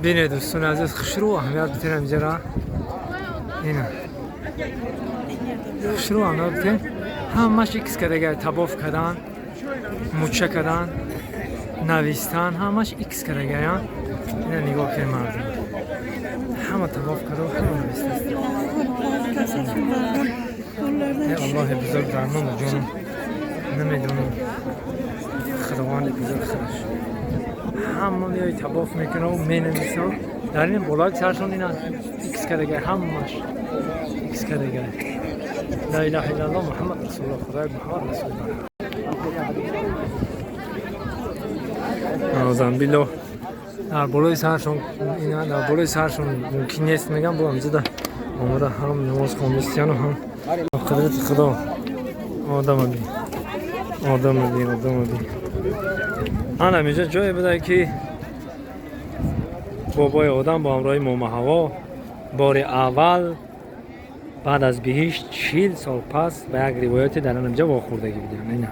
Бинед, дӯстони азиз, хушрӯ аҳамият битен инҷара. Ина хушрӯ аҳамият битен, ҳамаш икс кардага, тавоф кардан, муча кардан, навистан, ҳамаш икс кардагая. Ина нигоҳ кунед, мардум ҳама тавоф карда, ҳама навистааст. Е Аллоҳи бузург, дармон ҷонам, намедонам, Худованди бузург худаш. Ҳама меои тавоф мекунаву менависав дар ин болои саршон. Ина икс кардагай, ҳамаш икс кардагай. Ла илаҳа иллаллоҳ, Муҳаммад расулуллоҳ, Худои Муҳаммад расулуллоҳ. Замбило дар болои саршон, ина дар болои саршон мумкин нест, мегам, бо амзида омада ҳам намоз хондистияну ҳам қудрати Худо. Одама би, одама би, одама би. Ана инҷа ҷое буда, ки бобои Одам бо ҳамроҳи Мома Ҳаво бори аввал баъд аз биҳишт 40 сол пас, ба як ривояте, дар анамҷа вохӯрдагӣ буданд. Ина.